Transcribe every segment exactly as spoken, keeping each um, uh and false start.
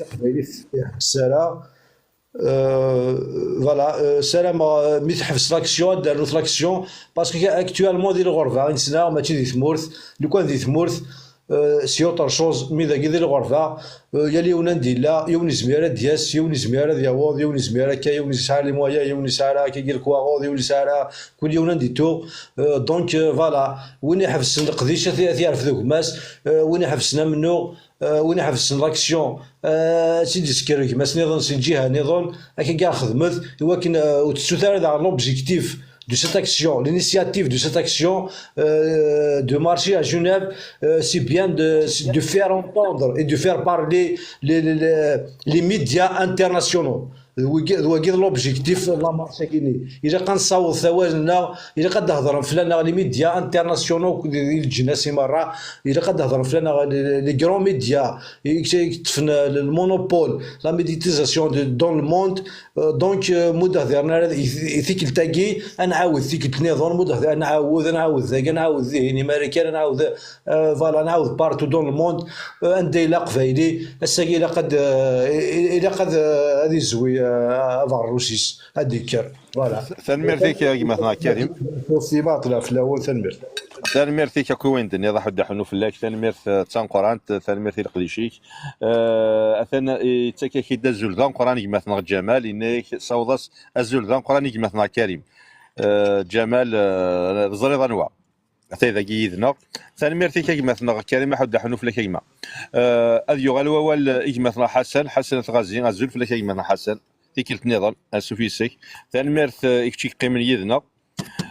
taqbaylit ur ḥebbes ara. Euh, voilà, euh, ssarameɣ, euh, mi teḥbes l'action, ad d-rnut l'action, parce que actuellement di lɣerba i nettnaɣ, mačči di tmurt. Lukan di tmurt, euh, c'est autre chose, mi dagi di lɣerba, euh, yal yiwen anda yella, yiwen izmir ad d-yas, yiwen izmir ad yaweḍ, yiwen izmir akka, yiwen yesɛa les moyens, yiwen yesɛa ara akka lekwaɣeḍ, yiwen yesɛa ara, kul yiwen anda yettuɣ. Euh, donc, euh, voilà, win iḥebsen leqdic ad t-, ad t-yerfed gma-s, euh, win iḥebsen amennuɣ, euh, win iḥebsen l'action, euh, ad tt-id-isker gma-s niḍen si lǧiha niḍen, akka i ara xedmet, i wakken, euh, ur tettut ara daɣen l'objectif de cette action, l'initiative de cette action, euh, de marcher à Genève, euh, c'est bien de, de faire entendre et de faire parler les, les, les, les médias internationaux. D wagi, d wagi d l'objectif n la marche-agi-nni. Ilaq ad nessaweḍ awal-nneɣ, ilaq ad d-hedren fell-aneɣ les médias internationaux akked di leǧnas i merra, ilaq ad d-hedren fell-aneɣ les, les grands médias i, i yeṭṭfen le, le monopole, la médiatisation de, dans le monde. Euh, donc, euh, mu d-hedren ara i, i tikkelt-agi, ad nɛawed tikkelt-nniḍen, mu d-hedren, ad nɛawed, ad nɛawed dagi, ad nɛawed dihin, i Marikan, ad nɛawed, euh, voilà, ad nɛawed partout dans le monde, euh, anda yella Aqbayli, ass-agi ilaq ad, euh, ilaq ad, euh, ad izwi, euh, abeṛṛus-is, ad d-ikker. Voilà. Tanemmirt-ik, a gma-tneɣ Karim. Ur ṭṭleɣ fell-awen, tanemmirt. Tanemmirt-ik akk i wayen d-tenniḍ, aḥuddu aḥunnu fell-ak, tanemmirt, eh, d tameqqrant, tanemmirt i leqdic-ik. Eh, atan yettak-ak-id azul d ameqqran i gma-tneɣ Ǧamal, yenna-yak saweḍ-as azul d ameqqran i gma-tneɣ Karim. Eh, Ǧamal, eh, teẓriḍ anwa? Atay dagi yid-neɣ. Tanemmirt-ik a gma-tneɣ Karim, aḥuddu aḥunnu fell-ak a gma. Eh, ad yuɣal wawal i gma-tneɣ Ḥasan, Ḥasan At Ɣazi, azul fell-ak a gma-tneɣ Ḥasan. Tikkelt nniḍen, ansuf yes-k. Tanemmirt, eh, i kečč i yeqqimen yid-neɣ.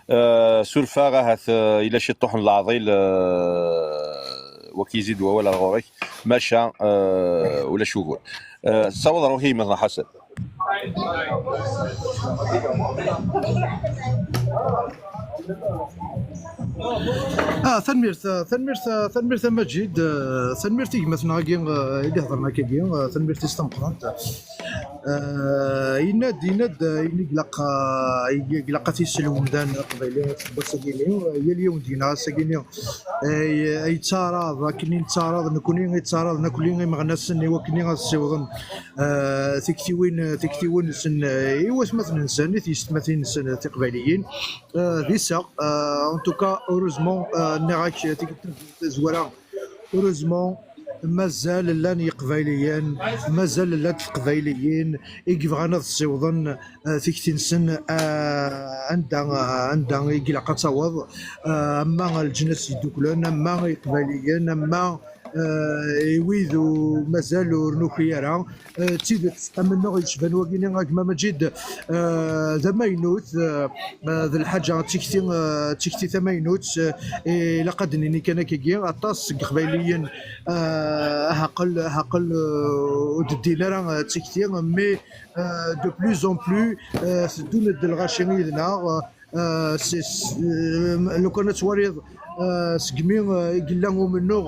Eh, surfeɣ ahat, eh, yella ciṭṭuḥ n leɛḍil, eh, waki yezzi-d wawal ar ɣur-k, maca, eh, ulac ugur. Eh, ssaweḍ ar ɣur-k a gma-tneɣ Ḥasan. Ah, tanemmirt, ah, tanemmirt, ah, tanemmirt a Maǧid, ah, tanemmirt i gma-tneɣ-agi, ah, i d-ihedren akkagi, ah, tanemmirt-is tameqqrant. Yenna-d, yenna-d, ah, ayen i ilaq, ah, i ilaq ad t-isel umdan aqbayli n wass-agi-nni, ah, yal yiwen deg-neɣ ass-agi-nni, ah, yettɛaraḍ akken i nettɛaraḍ nekkni, yettɛaraḍ nekkni imeɣnasen i wakken ad ssiwḍen, ah, tiktiwin, tiktiwin-nsen, ah, i watmaten-nsen, i tyessetmatin-nsen tiqbayliyin. Ah, d iseɣ. Ah, en tout cas, heureusement, ah, nniɣ-ak tikkelt tazwara, heureusement, mazal llan Yeqbayliyen, mazal llant Teqbayliyin i yebɣan ad ssiwḍen, ah, tikti-nsen, ah, anda, ah, anda i ilaq ad taweḍ, ah, ama leǧnas yedduklen, ama Iqbayliyen, ama, ah, i wid u-, mazal ur nuki ara. Eh, d tidet, amennuɣ yecban wagini, a gma Maǧid, eh, d amaynut, eh, eh, d lḥaǧa, d tikti, eh, d tikti tamaynut, eh, ilaq ad d-nini kan akkagi, aṭas seg Iqbayliyen, eh, ahaqqel, ahaqqel, eh, ur d-ddin ara, eh, d tikti, mais, eh, de plus en plus, eh, teddun-d lɣaci yid-neɣ, eh, Ah, s-, s-, eh, lukan ad twaliḍ, ah, segmi, ah, i yella umennuɣ,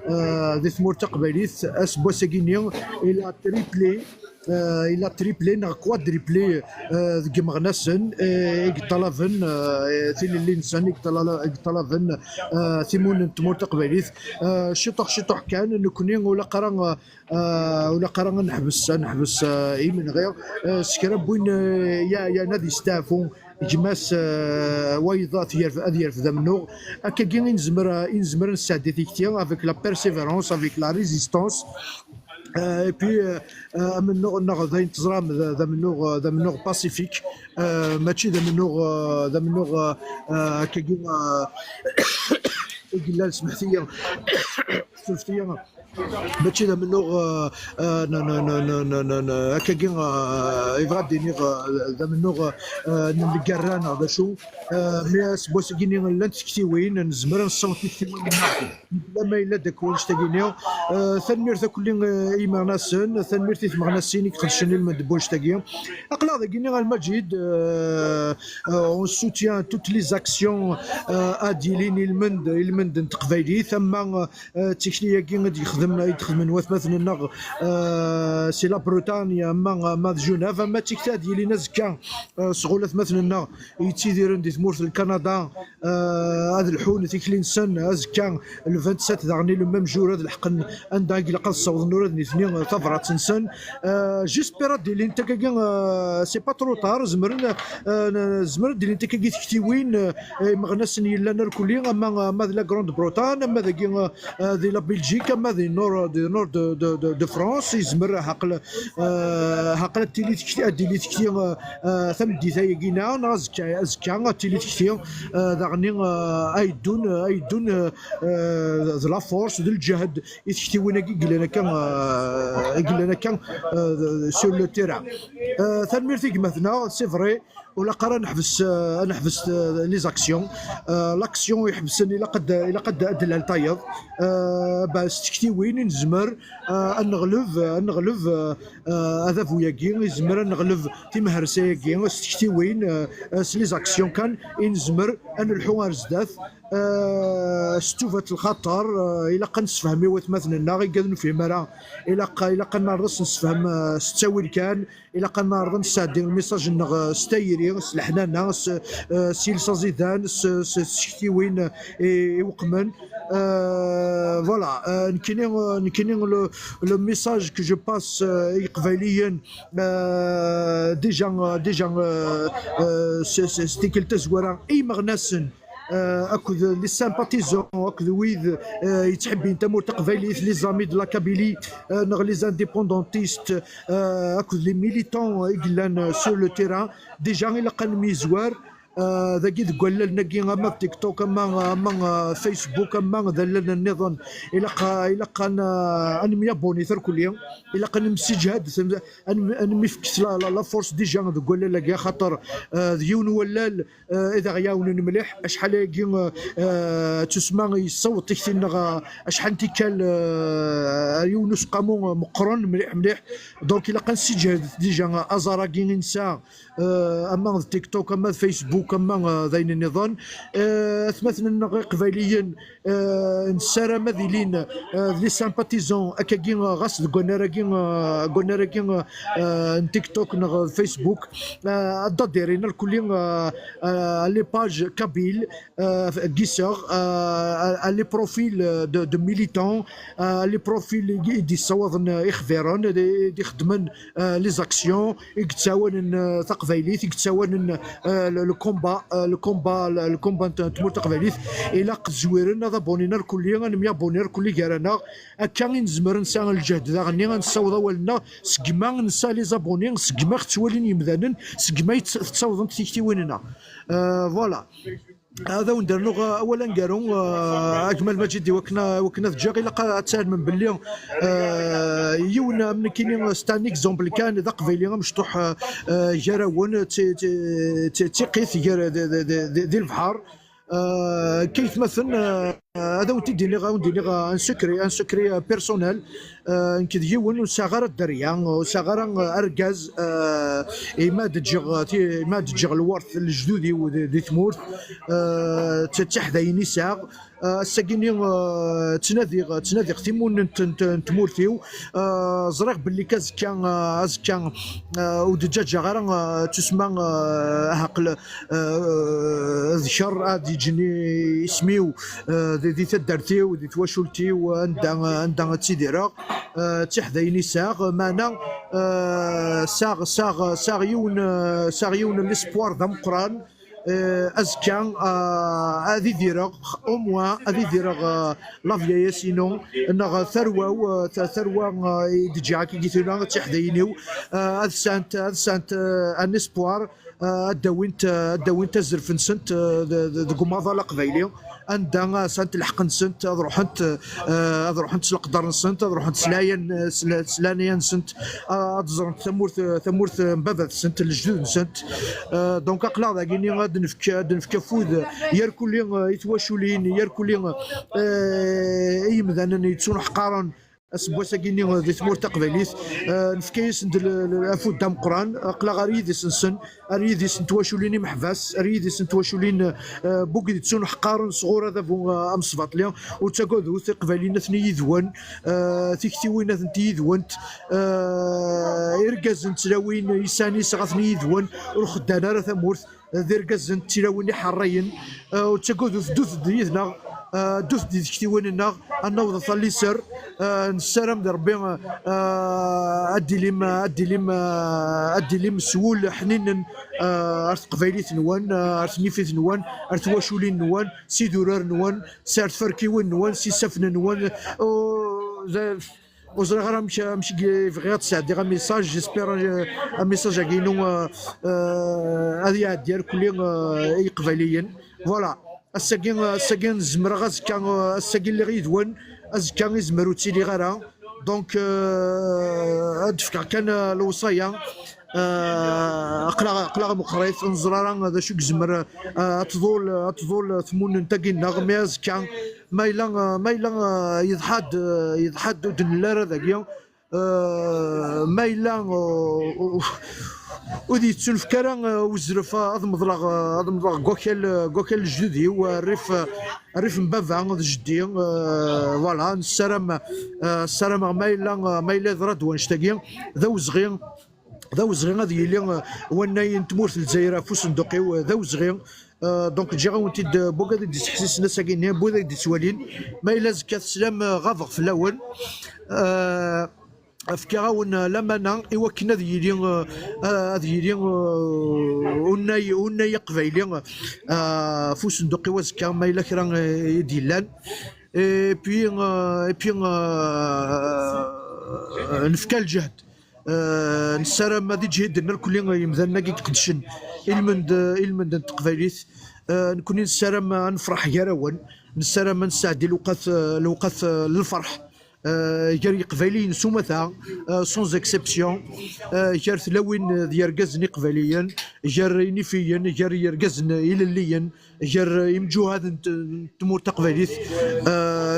ah, di tmurt taqbaylit, aseggas-agi-nni, il a triplé, ah, il a triplé neɣ quadruplé, ah, deg imeɣnasen, eh, i yeṭṭalaben, ah, eh, tilelli-nsen, i yeṭṭala-, i yeṭṭalaben, ah, timun n tmurt taqbaylit. Ah, ciṭuḥ, ciṭuḥ kan, nekkni ur ilaq ara, ah, Ah, ur ilaq ara ad neḥbes, ad neḥbes, ah, imenɣi. Ah, s kra n win, ah, ya-, yan ad yesteɛfu gma-s, ah, wayeḍ ad yerf-, ad yerfed amennuɣ. Akkagi i nezmer, ah, i nezmer ad nesɛeddi tikti avec la persévérance, avec la résistance. Ah, et puis, ah, ah, amennuɣ-nneɣ d ayen teẓram, d, d amennuɣ, ah, d amennuɣ pacifique. Ah, mačči d amennuɣ, ah, d amennuɣ, ah, ah, akkagi, ah, i yellan, smeḥt-iyi, surfet-iyi. Mačči d amennuɣ, ah, ah, n, n, n, n, n, n, akkagi, ah, yebɣa ad d-iniɣ, ah, d amennuɣ, ah, n lgerra neɣ d acu. Ah, mi aseggas-agi-nni llant tektiwin, nezmer ad nessaweḍ tiktiwin-nneɣ. Lama yella d akk wannect-agi-nni. Ah, tanemmirt akk i, ah, imeɣnasen, tanemmirt i tmeɣnasin i iqedcen ilmend n wannect-agi. Aql-aɣ dagi-nni a Lmaǧid, ah, ah, on soutient toutes les actions, ah, ad d-yilin ilmend, ilmend n teqbaylit, ama, ah, d tikti-agi i d-yexdem, i d-xedmen watmaten-nneɣ, ah, si la Bretagne, ama, ama d Genève, ama d tikti ad d-yilin azekka, ah, sɣur watmaten-nneɣ yettidiren di tmurt n Kanada, ah, ad lḥun tikli-nsen azekka, le vingt-sept daɣen i le même jour, ad leḥqen anda i ilaq ad ssawḍen ula d nitni, ah, tabrat-nsen. Ah, j'espère ad d-ilint akkagi, ah, c'est pas trop tard, zemren, ah, n-, zemren ad d-ilint akkagi tektiwin, ah, imeɣnasen yellan irkelli, ama, ama d la Grande-Bretagne, ama dagi, ah, ah, di la Belgique, ama di nord, di nord de, de, de, de France, yezmer aql, ah, aql ad tili tekti, ad d-tili tekti, ah, ah, tameddit-agi-nni, neɣ azekka, azekka ad tili tekti, ah, daɣen, ah, ay ddun, ay ddun, ah, ah, d la force, d lǧehd i tektiwin-agi i yellan akka, ah, i yellan akka, ah, sur le terrain. Ah, tanemmirt i gma-tneɣ, c'est vrai, ur ilaq ara ad neḥbes, ah, ad neḥbes, ah, les actions. Ah, l'action iḥebsen ilaq ad, ilaq ad, ad d-lal tayeḍ. Ah, bah, s tektiwin i nezmer, ah, ad neɣleb, ad neɣleb, ah, ah, adabu-agi, izmer ad neɣleb timehrsa-agi s tektiwin, ah, ah, s les actions kan i nezmer ad nelḥu ar zdat. Ah, s tubat lxaṭer, ah, ilaq ad nessefhem i watmaten-nneɣ, igad ur nefhim ara, ilaq, ilaq ad neɛreḍ ad s-nessefhem, ah, s ttawil kan, ilaq ad neɛreḍ ad nesɛeddi lmissaj-nneɣ, ah, s tayri, s leḥnana, s, ah, s yiles aẓidan, s, s, s tektiwin, ah, i, iweqmen. Ah, voilà, ah, nekkini, ah, nekkini le, le message que je passe, ah, i Iqbayliyen, ah, déjà, ah, déjà, ah, ah, s, s, s tikkelt tazwara, i imeɣnasen, ah, akked les sympathisants, akked wid, ah, yettḥebbin tamurt taqbaylit, les amis de la Kabylie, ah, neɣ les indépendantistes, ah, akked les militants, ah, i yellan, ah, sur le terrain. Déjà, ilaq ad nemyezwar, ah, dagi deg wallalen-agi, ama d TikTok, ama, ama, ah, Facebook, ama d allalen nniḍen. Ilaq, ah, ilaq ad n-, ad nemyabunit irkelli. Ilaq ad nemsiǧhad, ad n-, ad nemyefket la, la, la force déjà deg wallal-agi, axaṭer, ah, d yiwen wallal, ah, i d aɣ-iɛawnen mliḥ. Acḥal-agi, ah, ah, tusma yessaweḍ tikti-nneɣ, ah, acḥal n tikkal, ah, ar yiwen useqqamu, ah, meqqren mliḥ, mliḥ. Donc, ilaq ad nsiǧhed déjà aẓar-agi i nesɛa, ah, ama d TikTok, ama d Facebook, Kama d ayen nniḍen, atmaten-nneɣ iqbayliyen, nessaram ad ilin d les sympathisants akkagi, ɣas deg wannar-agi, deg wannar-agi n TikTok neɣ Facebook, ad d-adirin alkulli à les pages kabyles, giseɣ, à les profils de militants, à les profils i d-yessawaḍen ixbiren, i d-ixeddmen les actions, i yettawanen taqbaylit, i yettawanen le combat, le combat, le combat n tmurt taqbaylit. Ilaq zwiren ad abonnin alkulli, ad nemyabunni alkulli gar-aneɣ. Akka i nezmer ad nesɛu lǧehd daɣenni, ad nessaweḍ awal-nneɣ segma nesɛa les abonnés, segma ɣ-ttwalin yemdanen, segma tettawḍent tiktiwin-nneɣ. Voilà. Ad awen-d-rnuɣ awal aneggaru, a gma Lmajid, i wakken ad ǧǧeɣ, ilaq ad tɛelmem belli yiwen am nekkini, c'est un exemple kan, d aqbayli amecṭuḥ gar-awen, d tiqit di lebḥer. Kaytmaten, ad awen-t-id-iniɣ, ad awen-d-iniɣ un secret, un secret personnel. Nekk d yiwen ur sɛiɣ ara dderya, ur sɛiɣ ara argaz. Ima d-ǧǧeɣ, ima d-ǧǧeɣ lwert n lejdud-iw di tmurt, d tiḥdayin i sɛiɣ. Ass-agi-nni ttnadiɣ, ttnadiɣ timunent n tmurt-iw. Ẓriɣ belli azekka, azekka ur d-ǧǧaǧaɣ ara, tussma, aɛqel, d ker ad yeǧǧen isem-iw di taddart-iw, di twacult-iw, anda, anda ttidireɣ. D tiḥdayin i sɛiɣ, meɛna sɛiɣ, sɛiɣ, sɛiɣ yiwen, sɛiɣ yiwen n l'espoir d ameqqran. Azekka ad idireɣ, au moins ad idireɣ la vieillesse-inu, neɣ tarwa-w, tarwa i d-ǧǧiɣ akka i tura d tiḥdayin-iw, ad sɛent, ad sɛent un espoir, ad d-awint, ad d-awint azref-nsent deg umaḍal aqbayli, anda sɛant lḥeqq-nsent ad ruḥent, ad ruḥent s leqder-nsent, ad ruḥent s leɛnaya-nsent, ad ẓrent tamurt, tamurt n baba-tsent, lejdud-nsent. Donc aql-aɣ dagini ad nefk, ad nefk afud yarkulli i twaculin, yarkulli i yemdanen yettuneḥqaren aseggas-agi-nni di tmurt taqbaylit. Nefka-yasen-d afud d ameqqran, aql-aɣ ar yidis-nsen, ar yidis n twaculin imeḥbas, ar yidis n twaculin n wigad yettuneḥqaren sɣur adabu amesbaṭli. Ur ttagadut, iqbayliyen atni yid-wen, tiktiwin atenti yid-went, irgazen d tlawin, isan-is atni yid-wen, ur xeddan ara tamurt. D irgazen d tilawin iḥerrayen. Ur ttagadut, ddut-d yid-neɣ, ddut-d di tektiwin-nneɣ, ad nawḍet a liser. Nessaram di Rebbi ad d-ilim, ad d-ilim, ad d-ilim s wul ḥninen ar teqbaylit-nwen, ar tnifit-nwen, ar twaculin-nwen, s idurar-nwen, s ar tferkiwin-nwen, s isaffen-nwen. Ur ẓriɣ ara amek, amek i bɣiɣ ad sɛeddiɣ amisaj. J'espère amisaj-agi-inu ad iɛeddi arkelli i Yiqbayliyen. Voilà. Ass-agi, ass-agi zemreɣ, azekka, ass-agi lliɣ yid-wen, azekka izmer ur ttiliɣ ara. Donc ad d-fkeɣ kan lewṣaya. Aql-aɣ, aql-aɣ meqqrit, ur neẓri ara d acu i yezmer ad tḍul, ad tḍul tmunent-agi-nneɣ, mais azekka ma yella, ma yella yeḍḥa-d, yeḍḥa-d ur d-nelli ara dagi. Ma yella ur d-yettunefk ara uzref, ad meḍleɣ, ad meḍleɣ deg wakal, deg wakal lejdud-iw, rrif, rrif n baba d jeddi. Voilà, nessaram, ssarameɣ ma yella, ma yella yeḍra-d wanect-agi, d awezɣi, d awezɣi ad yili wannay n tmurt n Lezzayer ɣef usenduq-iw, d awezɣi. Donc ǧǧiɣ-awen-t-id n wigad i d-yettḥessisen ass-agi-nni, n wigad i d-yettwalin. Ma yella azekka teslam, ɣabeɣ fell-awen. Fkiɣ-awen lamana i wakken ad yili, ad yili unnay, unnay aqbayli ɣef usenduq-iw azekka, ma yella kra i d-yellan. Et puis, et puis, nefka lǧehd. Nessaram ad iǧhiden irkelli yemdanen-agi iqedcen ilmend, ilmend n teqbaylit. Nekkni nessaram ad nefreḥ gar-awen, nessaram ad nesɛeddi lewqat, lewqat n lferḥ gar Yiqbayliyen s umata, sans exception, gar tlawin d yergazen iqbayliyen, gar inifiyen, gar yergazen ilelliyen, gar imjuhad n tmurt taqbaylit.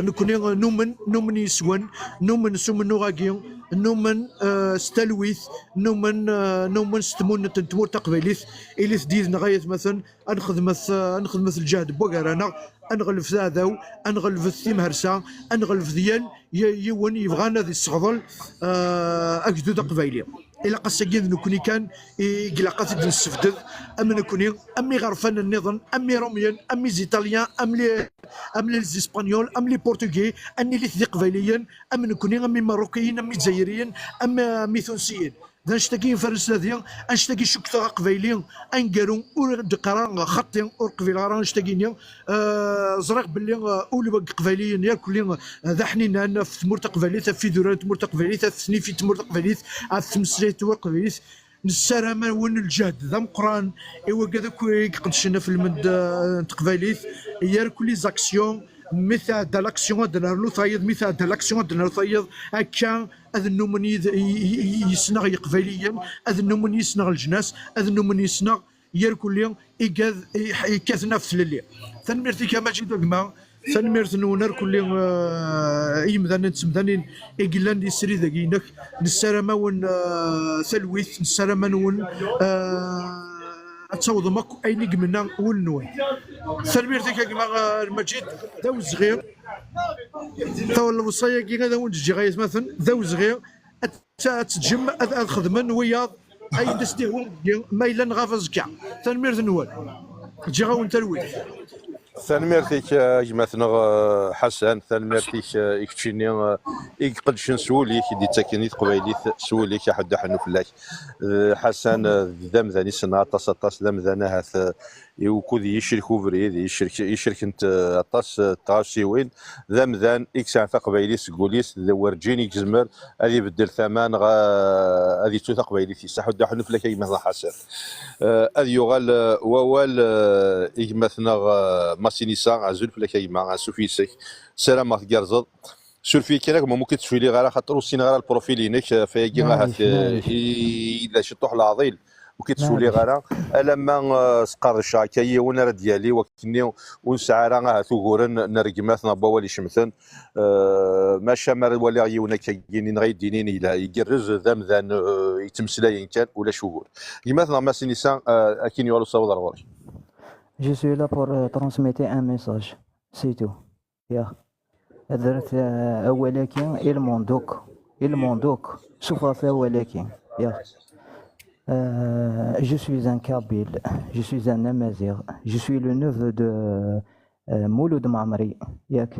Nekkni numen, numen yes-wen, numen s umennuɣ-agi. numen, eh, s talwit, numen, eh, numen s tmunent n tmurt taqbaylit. Ilit-d yid-neɣ ay atmaten, ad nexdmet, eh, ad nexdmet lǧehd n wagar-aneɣ, ad nɣelbet aɛdaw, ad nɣelbet timhersa, ad nɣelbet yan y-, yiwen yebɣan ad isseɣḍel, eh, agdud aqbayli. Ilaq ass-agi d nekkni kan i ilaq ad t-id-nessebded, am nekkni, am iɣerfan nniḍen, am irumyen, am iziṭalyan, am li-, am les Espagnols, am les Portugais, ad nilit d iqbayliyen, am nekkni, am imeṛṛukiyen, am izzayriyen, am, am itunsiyen. D annect-agi i nferres nadi, annect-agi cukkteɣ aqbayli aneggaru ur d-qqar ara xaṭi, ur qbileɣ ara annect-agi-nni. Eh, ẓriɣ belli, eh, ul n iqbayliyen irkelli, eh, d aḥninan ɣef tmurt taqbaylit, ɣef idurar n tmurt taqbaylit, ɣef tesnifit n tmurt taqbaylit, ɣef tmeslayt n tmurt taqbaylit. Nessaram-awen lǧehd d ameqqran i wagad akk i iqeddcen ɣef lmend, eh, n teqbaylit. Irkelli les actions, mi tɛedda l'action ad d-nernu tayeḍ, mi tɛedda l'action ad d-nernu tayeḍ. Akka ad nnumen yid-, y-, y-, y-, yis-neɣ Yeqbayliyen, ad nnumen yis-neɣ leǧnas, ad nnumen yis-neɣ irkelli igad i-, yekkaten ɣef tlelli. Tanemmirt-ik a Maǧid a gma, tanemmirt-nwen irkelli, eh, i yimdanen d temdanin i yellan di srid-agi-inek. Nessaram-awen, eh, talwit, nessaram-awen, eh, ad tawḍem akk ayen i yemna wul-nwen. Tanemmirt-ik a gma, eh, Lmaǧid, d awezɣi. Taw-, lewṣaya-agi ad awen-d-ǧǧiɣ ay atmaten, d awezɣi ad t-, ad teǧǧem ad, ad xedmen wiyaḍ ayen d as-d-ihwan deg-i, ma yella nɣab azekka. Tanemmirt-nwen. Ǧǧiɣ-awen talwit. Tanemmirt-ik, a gma-tneɣ, eh, Ḥasan, tanemmirt-ik, eh, i keččini, eh, i iqeddcen s wul-ik, i d-ittaken i teqbaylit s wul-ik, aḥuddu ḥennu fell-ak. Eh, Ḥasan, eh, d amdan i ssneɣ aṭas, aṭas, d amdan ahat, eh, i wukud i yecrek ubrid, i yecrek-, i cerkent, eh, aṭas, eh, n tɣawsiwin. D amdan i yesɛan taqbaylit seg wul-is, d werǧin i yezmer ad ibeddel tama neɣ, eh, ad yettu taqbaylit-is. Aḥuddu ḥennu fell-ak a gma-tneɣ Ḥasan. Eh, ad yuɣal, eh, wawal, eh, i gma-tneɣ, eh, Masinisa, azul fell-ak a gma, ansuf yes-k. Ssarameɣ tgerrzeḍ. Suref-iyi kan, a gma, ur k-ttcewwileɣ ara, xaṭer ur ssineɣ ara lprofil-inek, eh, ɣef wayagi ahat, eh, i-, yella ciṭuḥ leɛḍil. Ur k-ttcewwileɣ ara. Alamma, eh, sqerdceɣ akka yiwen ara d-yali, wakken-nni ur nesɛi ara ahat uguren n rregmat neɣ n wawal icemten. Eh, maca mi ara waliɣ yiwen akka-agi-nni neɣ ay d-inin yella igerrez, d amdan, eh, yettmeslayen kan, ulac ugur. Gma-tneɣ Masinisa, eh, akin yuɣal usawaḍ ar ɣur-k. Je suis là pour, euh, transmettre un message, c'est tout. Ya. Ad rret, euh, awal-agi, ilmonduk. Ilmonduk. Sufɣet awal-agi. Ya. Euh, je suis un Kabyle, je suis un Amazigh, je suis le neveu de, euh, Mouloud Mammeri, yak.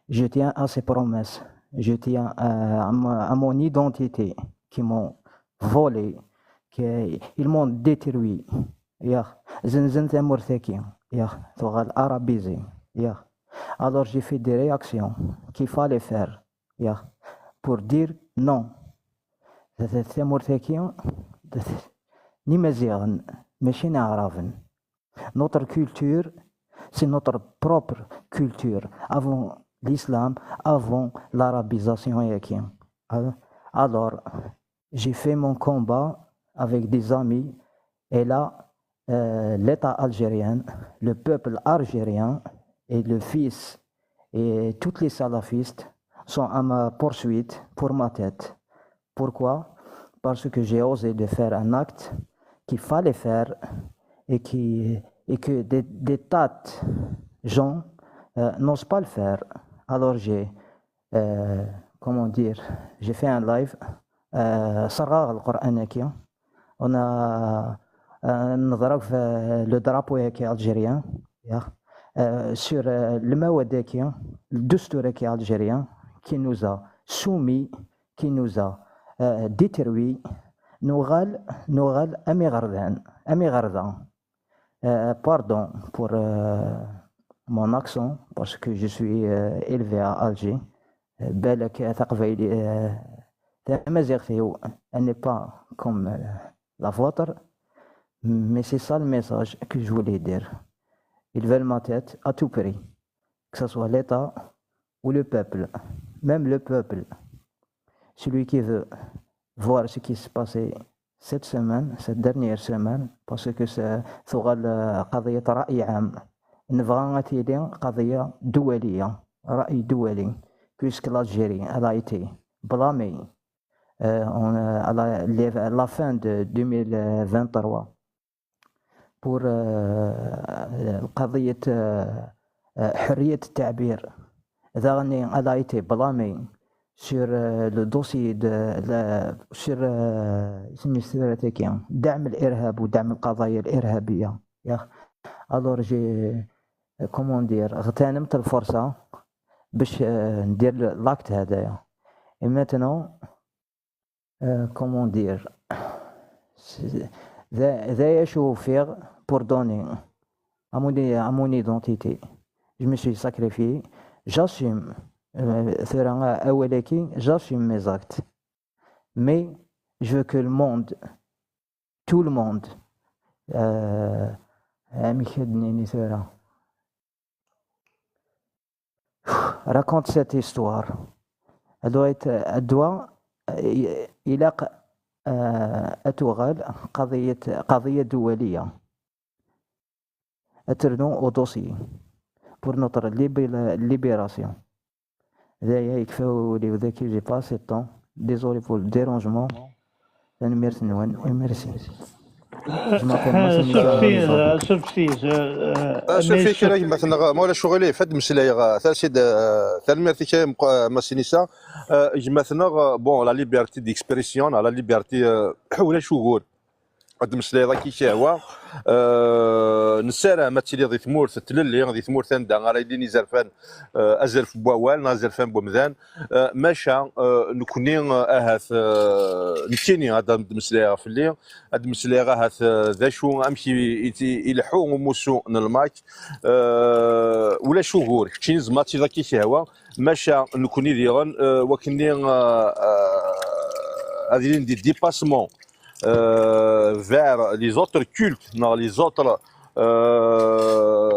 Je tiens à ses promesses, je tiens à, à mon, à mon identité qui m'ont volé, qu'ils m'ont détruit. Ya. Zenzen tamurt-agi, ya. Tuɣal arabisée, ya. Alors j'ai fait des réactions qu'il fallait faire, ya, pour dire non. Tamurt-agi n Imaziɣen, mačči n Iɛraben. Notre culture, c'est notre propre culture, avant l'islam, avant l'arabisation, yak. Alors, j'ai fait mon combat avec des amis, et là, euh, l'État algérien, le peuple algérien et le fils et tous les salafistes sont à ma poursuite pour ma tête. Pourquoi ? Parce que j'ai osé de faire un acte qu'il fallait faire et qui, et que des, des tas de gens, euh, n'osent pas le faire. Alors j'ai, euh, comment dire, j'ai fait un live, euh, serɣeɣ Lqur'an-agi. On a, euh, neḍra f le drapeau-agi algérien, ya. Euh, sur, euh, lemawad-agi, le dustur-agi algérien, qui nous a soumis, qui nous a, euh, détruit. Nuɣal, nuɣal am iɣerdan, am iɣerda. Euh, pardon pour, euh, mon accent, parce que je suis, euh, élevé à Alger. Euh, balak, euh, taqbayli-, euh, tamaziɣt-iw, elle n'est pas comme, euh, la vôtre, mais c'est ça le message que je voulais dire. Ils veulent ma tête à tout prix, que ce soit l'État ou le peuple, même le peuple, celui qui veut voir ce qui s'est passé cette semaine, cette dernière semaine, parce que c'est, tuɣal, euh, قضية رأي عام. Nebɣa ad tili قضية دولية, رأي دولي, puisque l'Algérie, elle a été blâmée, euh, en, euh, à la, les- la fin de deux mille vingt-trois pour euh, القضية, euh, euh, حرية التعبير. ذاغني elle a été blâmée sur euh, le dossier de la, sur euh, اسمي السيرة تاكي, دعم الإرهاب ودعم القضايا الإرهابية. ياخ. Alors j'ai, comment dire, اغتنمت الفرصة باش آه، ندير l'acte هذايا. Et maintenant, euh, comment dire, c'est- ذا ذا يشوفيغ pour donner à mon, à mon identité. Je me suis sacrifié, j'assume, euh, ثورة أولكي, j'assume mes actes. Mais je veux que le monde, tout le monde, euh, amek ad d-nini tura, raconte cette histoire. Elle doit être, elle doit, euh, ilaq, euh, ad tuɣal قضية, قضية دولية. Ad ternu au dossier pour notre libé- libération. D aya, yekfa wul-iw daki, j'ai pas assez de temps. Désolé pour le dérangement. Tanemmirt-nwen et merci. Je m'appelle Massine Sophie, Nicolas. Euh, Sophie, euh, euh, Sophie, mais kra gma-tneɣ, ma ulac uɣilif, ad d-meslayeɣ, euh, tasid, euh, tanemmirt-ik a Masinisa. Euh, gma-tneɣ, euh, bon, la liberté d'expression, la liberté, euh, ulac ugur. Ad d-meslayeḍ akka i k-yehwa. Euh, nessaram ad tiliḍ di tmurt n tlelli, di tmurt anda ara ilin izerfan, euh, azref n wawal neɣ azerfan n wemdan. Euh, maca, euh, nekni, euh, ahat, euh, nekkini ad d-meslayeɣ fell-i, ad d-meslayeɣ ahat, euh, d acu, amek i, i, i ileḥḥu umussu n lmak. Euh, ulac ugur, keččini tzemreḍ ad tiliḍ akka i k-yehwa, maca nekni diɣen, euh, wakken-nni, euh, euh, ad ilin des dépassements euh, vers les autres cultes, neɣ les autres, euh,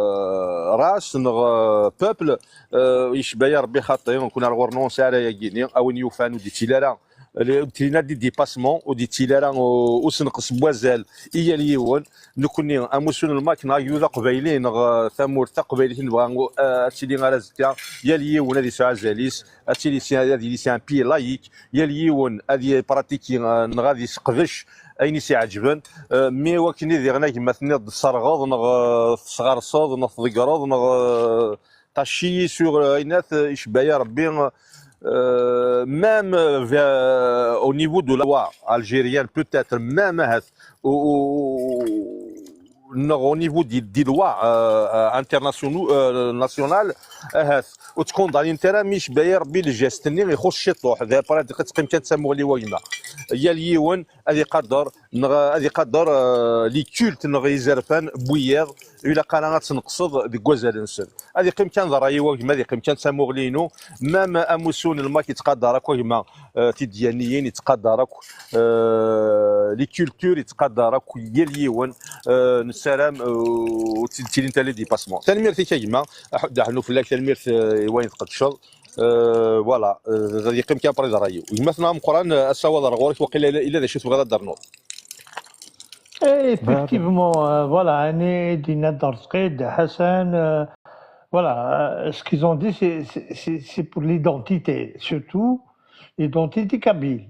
races, neɣ, euh, peuples, euh, yecba-yi Rebbi xaṭi, nekni ar ɣur-neɣ ur nesɛi ara ayagi-nni, a win yufan ur d-ittili ara, ur d-ittili ara des dépassements, ur d-ittili ara u-, usenqes n wazal i yal yiwen. Nekni, amussu n lmak, neɣ agdud aqbayli, neɣ, euh, tamurt taqbaylit i nebɣa, euh, ad tili ar azekka, yal yiwen ad yesɛu azal-is, ad tili si-, ad yili si un pays laïque, yal yiwen ad yipratiki, euh, neɣ ad yesseqdec ayen i s-iɛeǧben. Euh, mi wakken i diɣen a gma tenniḍ tesserɣeḍ neɣ, euh, tesɣerseḍ neɣ tḍeggreḍ neɣ, euh, tacci-yi sur, euh, ayen at, euh, icebba-yi Rebbi, euh, même, euh, vers, euh, au niveau de la loi algérienne, peut-être, même ahat, au, au, neɣ au niveau des, des lois, euh, euh, internationaux, euh, nationales, ahat, ur tkondani ara, mi icebba-yi Rebbi le geste-nni ixuṣ ciṭuḥ, d après teqqim kan d tamuɣli wagma. Yal yiwen ad iqader, neɣ ad iqader, euh, les cultes neɣ izerfan n wiyaḍ, ur ilaq ara ad tneqseḍ deg wazal-nsen. Ad iqqim kan d ṛṛay-iw a gma, ad iqqim kan d tamuɣli-inu. Même amussu n lmak yettqadar akk a gma, euh, tidyaniyin yettqadar akk, euh, les cultures yettqadar akk yal yiwen, euh, nessaram, euh, ur ttilint ara les dépassements. Tanemmirt-ik a gma, aḥuddu aḥennu fell-ak, tanemmirt, euh, i wayen tqedceḍ. Euh, voilà, euh, ad yeqqim kan après d ṛṛay-iw. Gma-tneɣ ameqqran, euh, asawaḍ ar ɣur-k, waqila ila, ila d acu tebɣiḍ ad d-ternuḍ. Eh, effectivement, euh, voilà, Annie, Dina Darsqid, Hassan, euh, voilà, euh, ce qu'ils ont dit, c'est, c'est, c'est, c'est pour l'identité, surtout l'identité kabyle.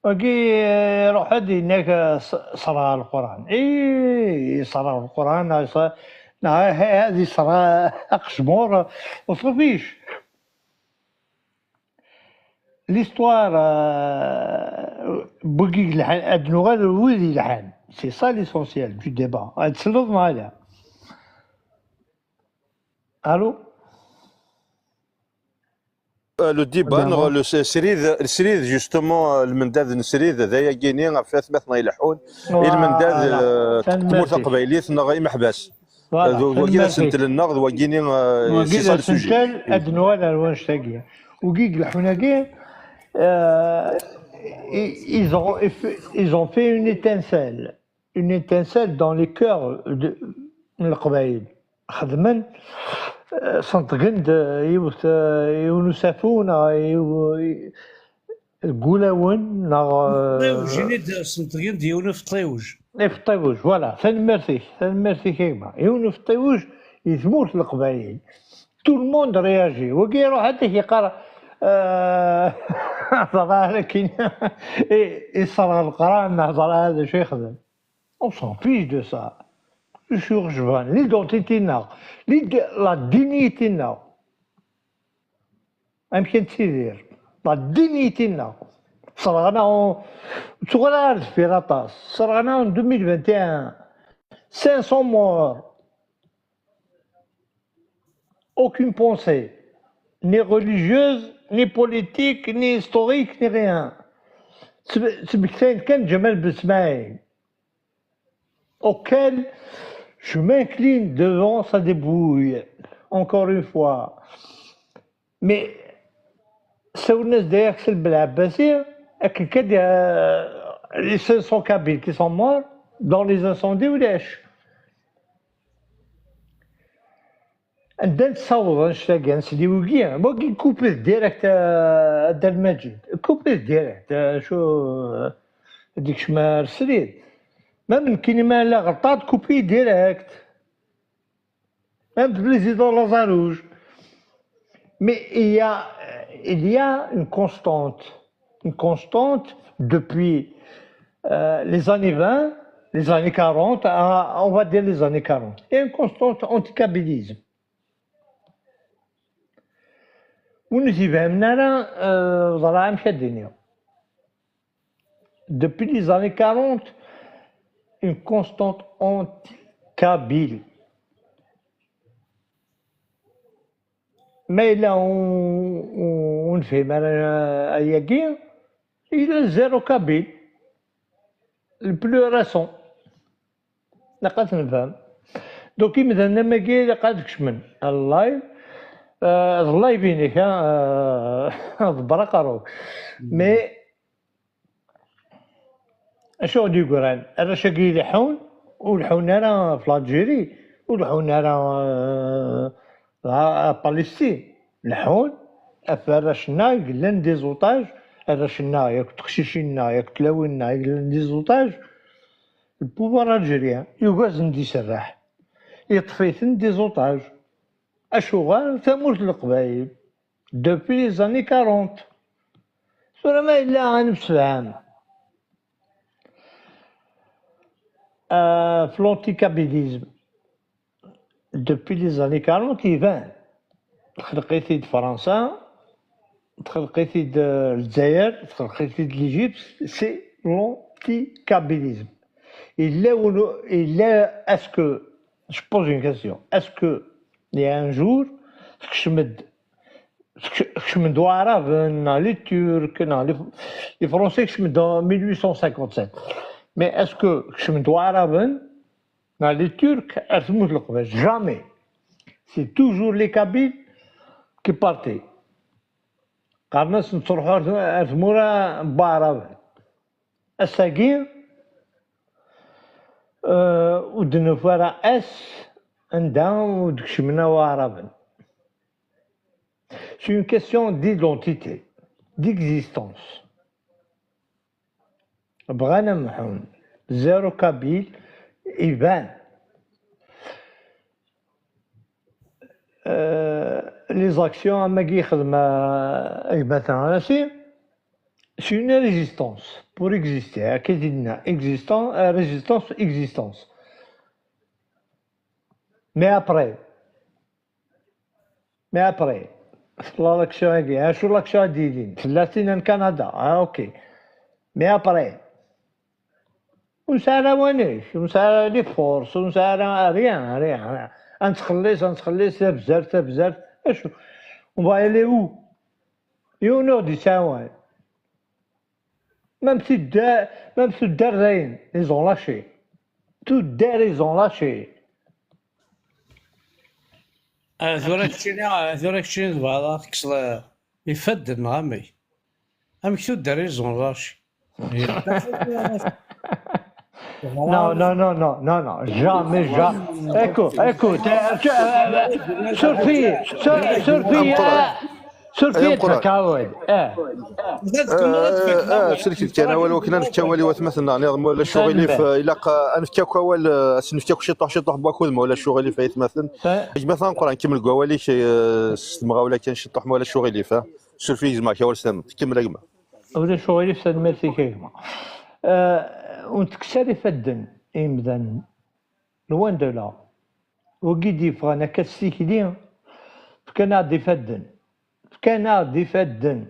Wagi, euh, ruḥ ad yenna-k, euh, s-, ṣerɛeɣ Leqran. Eh, ṣerɛeɣ Leqran, neɣ ṣ-, neɣ ha-, ha-, ad iṣerɛeɣ aqecmur, ur txufic. L'histoire, euh, n wigi yelḥan, ad nuɣal d wid yelḥan. C'est ça l'essentiel du débat. Ad tesleḍ neɣ ala? Allô? Euh, le débat, neɣ le s-, srid, srid, justement, euh, lmendad n srid, d ayagi-nni ɣef atmaten-a ileḥḥun, i lmendad, voilà, euh, n tmurt taqbaylit neɣ imeḥbas. Voilà, d wagi d asentel-nneɣ, d wagi-nni, euh, c'est ça le sujet. Ad nuɣal ar wanect-agi. Wigi ileḥḥun-agi, euh, i-, ils ont, ils ont fait une étincelle, une étincelle dans les cœurs de, n Leqbayel. Xedmen, euh, senṭgen-d, euh, yiwet, euh, yiwen usafu, neɣ yiw-, deg wulawen, neɣ, euh, ṭiwej, ini-d, senṭgen-d yiwen ufeṭṭiwej. Ifeṭṭiwej, voilà. Tanemmirt-ik, tanemmirt-ik a gma. Yiwen ufeṭṭiwej i tmurt n Leqbayel. Tout le monde réagit. Wagi iruḥ ad ak-yeqqar, Euh, ẓra ara kini. Iṣerɣ leqran, neɣ ẓra d acu yexdem. On s'en fiche de ça. Acu ɣ-jban? L'identité-nneɣ, la dignité-nneɣ. Amek i nettidir? La dignité-nneɣ. Ṣerɣen-aɣ, tuɣal ar deffir aṭas. Ṣerɣen-aɣ en deux mille vingt et un. Cinq cents morts. Aucune pensée, ni religieuse, ni politique, ni historique, ni rien. Ttmektayen kan Ǧamal Besmaɛil, auquel je m'incline devant sa débrouille, encore une fois. Mais ssawlen-as-d i Axel Belɛebbasi, akken kan, euh, les cinq cents Kabyles qui sont morts dans les incendies, ulac. Anda nessaweḍ annect-agi, ad nsel i wigi? Wagi coupé direct, euh, a Dda Lmajid. Coupé direct, euh, acu, euh, ad ikcem ar srid. Ma nekkini ma la ɣelṭeɣ, coupé direct. Même le président Lazarouche. Mais il y a, il y a une constante, une constante depuis, euh, les années vingt, les années quarante, à, on va dire les années quarante. Il y a une constante anti-kabylisme. Ur nzibhem ara, euh, ẓra amek ad d-iniɣ. Depuis les années quarante, une constante anti-kabyle. Ma yella ur, ur, ur nefhim ara ayagi, yella zéro kabyle. Le plus récent. Ilaq ad t-nefhem. Donc, imdanen am wagi ilaq ad kecmen ar live. Euh, d live-inek, ha, euh, ḍebber aqerru-k. Mais, acu i d-yeggran? Arrac-agi leḥḥun, ur leḥḥun ara ɣef l'Algérie, ur leḥḥun ara, euh, ɣer Palestine. Leḥḥun ɣef warrac-nneɣ i yellan des otages, arrac-nneɣ, yak teqcicin-nneɣ, yak tlawin-nneɣ i yellan des otages. Le pouvoir algérien yugi ad sen-d-iserreḥ, yeṭṭef-iten des otages. Acuɣer? Tamurt n Leqbayel, depuis les années quarante. Tura ma yella ad nemsefham, euh, f l'anticabylisme, depuis les années quarante, iban. Texleq-it-id Fransa, texleq-it-id, euh, Lezzayer, texleq-it-id l'Égypte, c'est l'anticabylisme. Yella win, yella, est-ce que, je pose une question, est-ce que il y a un jour, tekcem-d, tekc-, kecmen-d Waɛraben, neɣ les Turcs, neɣ les, les Français kecmen-d en mille huit cent cinquante-sept. Mais est-ce que kecmen-d Waɛraben, neɣ les Turcs, ar tmurt n Leqbayel? Jamais. C'est toujours les Kabyles qui partaient. Qqaren-as nettruḥu ar, ar tmura n Waɛraben. Ass-agi, euh, ur d-nufi ara ass anda ur d-kecmen ara Waɛraben. C'est une question d'identité, d'existence. Bɣan ad mḥun. Zéro kabyle, iban. Euh, les actions am wagi yexdem, euh, gma-tneɣ Anasi, c'est une résistance pour exister. Akka i d-yenna, existence, euh, résistance, existence. Mais après, mais après, tella l'action-agi, acu l'action i d-yilin? Tella tin n Canada, ah, ok. Mais après, ur nesɛi ara awanek, ur nesɛi ara les forces, ur nesɛi ara rien, rien, rien. Ad nettxelliṣ, ad nettxelliṣ, tabzert, tabzert, acu? On va aller où? Yiwen ur ɣ-d-yettɛawan. Même tuddar, même tuddar dayen, ils ont lâché. Tuddar, ils ont lâché. Ah, tura keččini, ah, tura keččini tebɣiḍ ad tekkseḍ, ah, ifadden neɣ amek? Amek tuddar ils ont lâché? Non, non, non, non, non, non, jamais, jamais. Écoute, écoute, euh, tu, euh, euh, surpris, sur-, surpris, euh, Suref-iyi ad d-fkeɣ awal. Ah. Ttselkit kan awal wakken ad nefk awal i watmaten-nneɣ niḍ, ma ulac uɣilif. Ilaq ad nefk akk awal, ad s-nefk akk ciṭuḥ ciṭuḥ n wakud, ma ulac uɣilif, ay atmaten. Gma-tneɣ ameqqran, kemmel deg wawal-ik s temɣawla kan ciṭuḥ, ma ulac uɣilif. Suref-iyi, gezmeɣ-ak awal s tament. Kemmel a gma. Ulac uɣilif, tanemmirt-ik a gma. Ur ntekkes ara ifadden i yimdanen. Loin de là. Wigi d-yeffɣen akka s tikli, fkan-aɣ-d ifadden. Fkan-aɣ-d ifadden.